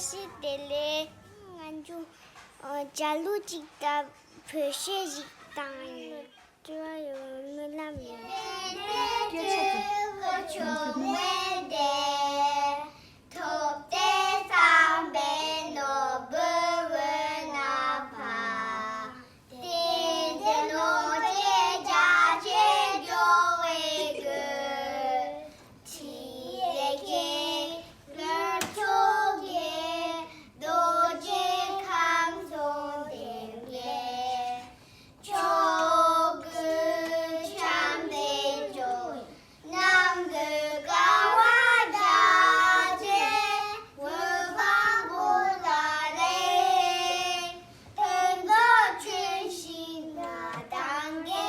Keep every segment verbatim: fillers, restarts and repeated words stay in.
ཞིག་དེ་ལས་ང་ཚོ་ཨ་ཇ་ལུ་ཅིག་དང་བོད་གཞས་ཤིག་བཏང་ཡོད། དྲི་བ་ཡོད། སྨོན་ལམ་ཡོད། སྐད་ཆ་དྲི། ཐོབ་སྟེ་བསམ་པའི་ནོར་བུ་འོད་ལྔ་འཕར། དེ་འདི་ནོར་རྗེ་རྒྱ་ཆེར་འགྲོ་བའི་སྒོ། ཕྲིན་ལས་ཀྱི་ལྷུན་གྲུབ་ཀྱི། རྡོ་རྗེ་ཁམས་གསུམ་ལྡན་པའི། ཆོས་སྐུ་བྱམས་པའི་སྤྱོད་ཡུལ་ནམ་མཁའི་ཀ་བ་རྒྱ་ཆེ། འོད་དཔག་མེད་ལ་རེག་དོན་དུ་ཆོས་ཤིང་ན་དང་གེ།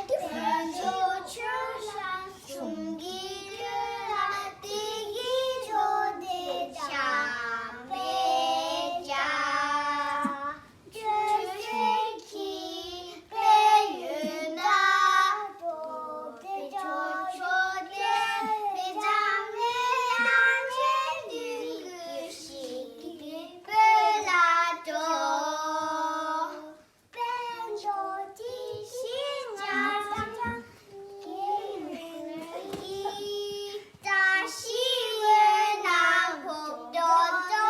དོན་དུ་ཆོས་ཤིང་གསུང་གི་ལུས་ལ་དེ་གི་ཆོས་དེ་བྱམས་པའི་ཆ། ཆོས་ཀྱི་དཔལ་ཡོན་ན། ཆོས་ཆོས་དེ་མི་ཚང་ནས་ཡང་ཆེ་དུས་ཀྱི་ཞིག་གི་དཔལ་ལ་འགྲོ། དཔལ་འབྱོར་དེ་ཞིག་ཅང་ཙམ་གྱི་བཀྲ་ཤིས་འོད་སྣང་ཕོབ་འགྲོ་འགྲོ་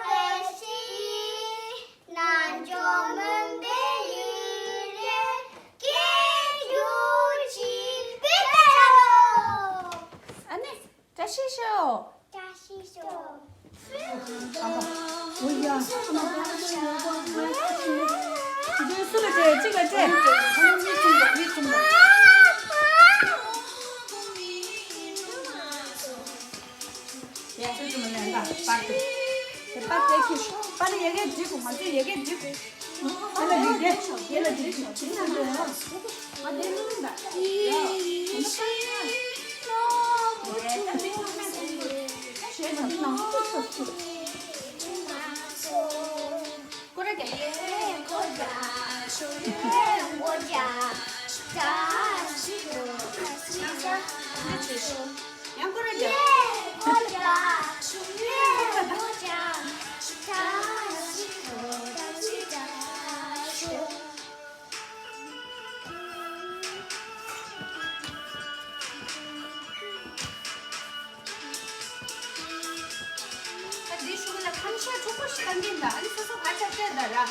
བའི་ཞིག་རྣལ་འབྱོར་མུན་པའི་ཡུལ་ལས་སྐྱེ་གྱུར་ཅིག་དཔེ་ལྟ་ཡ་ལོ། ཨ་ནི། བཀྲ་ཤིས་ཤོག་བཀྲ་ཤིས་ཤོག་འདི་སུ་ལ་སྤྲད། གཅིག་ལ་སྤྲད། ཡ། ཁྱོད་ཚོ་མ་ལན་ད་པར་དེ། དེ་པར་དེ་ཁྱོད་པར་ཡ་གི་འགྲིག་གོ། ང་ཚོ་ཡ་གི་འགྲིག་གོ། དེ་ལ་འགྲིག་དེ། དེ་ལ་འགྲིག་དེ། ང་དེ་ལུང་ད། ཡ། ང་དེ་ལུང་ད། ད་དེ་ལུང་ད། ཞེས་ང་དེ་ནང་ཁུག་ཁུག་ཁུག་ཁུག་ཁུག་ཁུག་ད་འདི་ཤུ་གུ་ལ་ཁམ་ཤ་ཕྲུ་གུ་ཞིག་བཏང་གིན་ད། ཨ་ནི་སོ་སོ་ཁ་ཆ་སྤྲད་ད་ར།